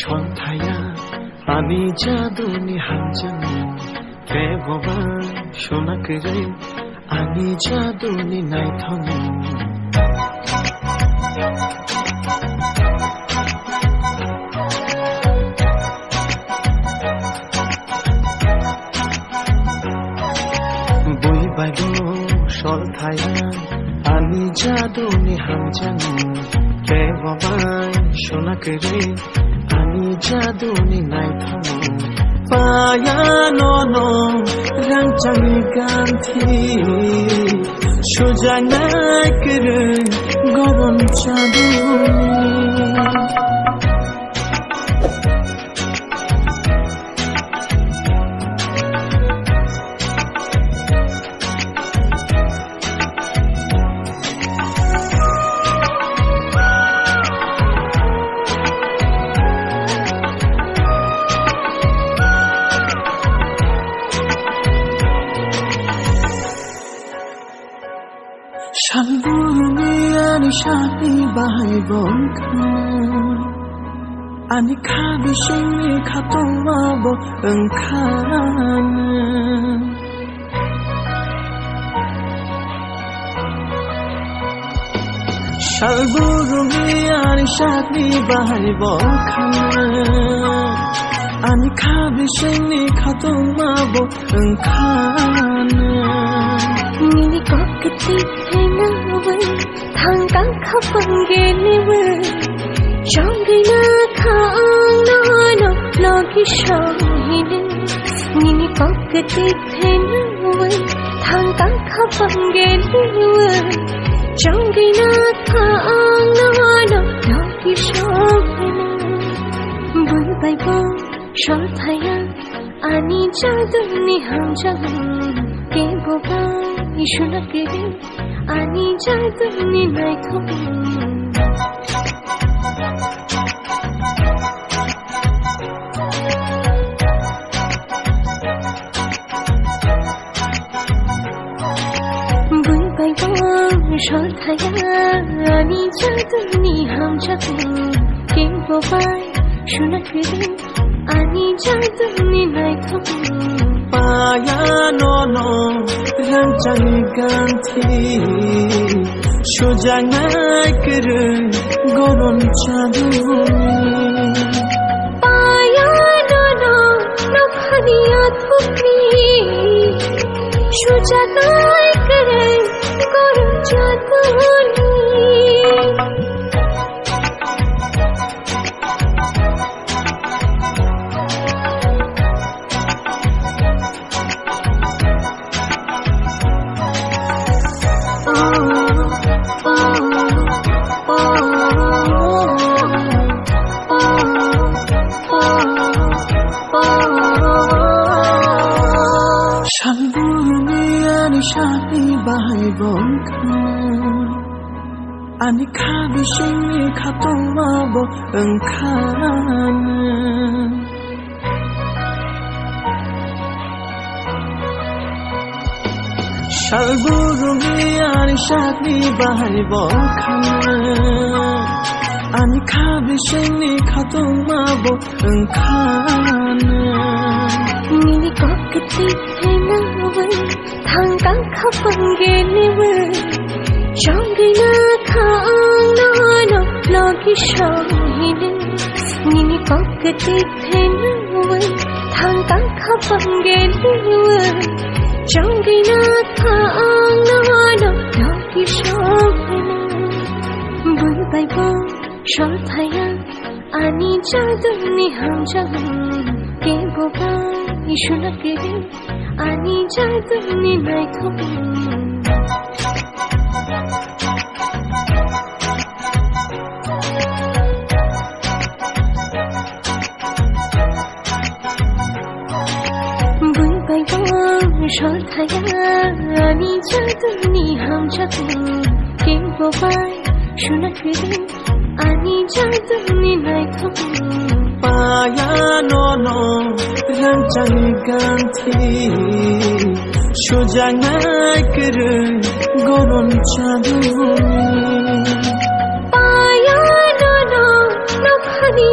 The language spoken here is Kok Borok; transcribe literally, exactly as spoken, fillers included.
Thaya ani jaduni hamjani, kebo bai suna kwrwi ani jaduni naithokni. Bui bai bo sol thaya ani jaduni hamjani, kebo bai suna kwrwi ani jaduni naithokni. Paya nono rangchakni ganthi, sujaknai kwrwi goron chaduni. Salburungni ani sakni bahai bo wngkha, ani kha bisingni khatungma bo wngkha. Salburungni ani sakni bahai bo wngkha, ani kha bisingni khatungma bo wngkha. Nini kok kwtwi khaina bai thangkang kha pangge niwi. Chongwina kha ang nono logi shohini. Nini kok kwtwi khaina bai thangkang kha pangge niwi. Chongwina kha ang nono logi shohini. Bui bai bo sol thaya ani jaduni hamjani, kebo bai suna kwrwi ani jaduni naithokni. Bui bai bo sol thaya ani jaduni hamjani, kebo bai suna kwrwi ani jaduni naithokni. Paya nono rangchakni ganthi, sujaknai kwrwi goron chaduni. Paya nono nokhani athukni, sujaknai kwrwi goron chaduni. Salburungni ani sakni bahai bo wngkha, ani kha bisingni khatungma bo wngkha. Salburungni ani sakni bahai bo wngkha, ani kha bisingni khatungma bo wngkha. Nini kok kwtwi khaina bai thangkang kha pangge niwi. Chongwina kha ang nono logi shohini. Nini kok kwtwi khaina bai thangkang kha pangge niwi. Chongwina kha ang nono logi shohini. Bui bai bo sol thaya ani jaduni hamjani, kebo bai suna kwrwi ani jaduni naithokni. Bui bai bo sol thaya ani jaduni hamjani, kebo bai suna kwrwi ani jaduni naithokni. Paya nono rangchakni ganthi, sujaknai kwrwi goron chaduni. Paya nono nokhani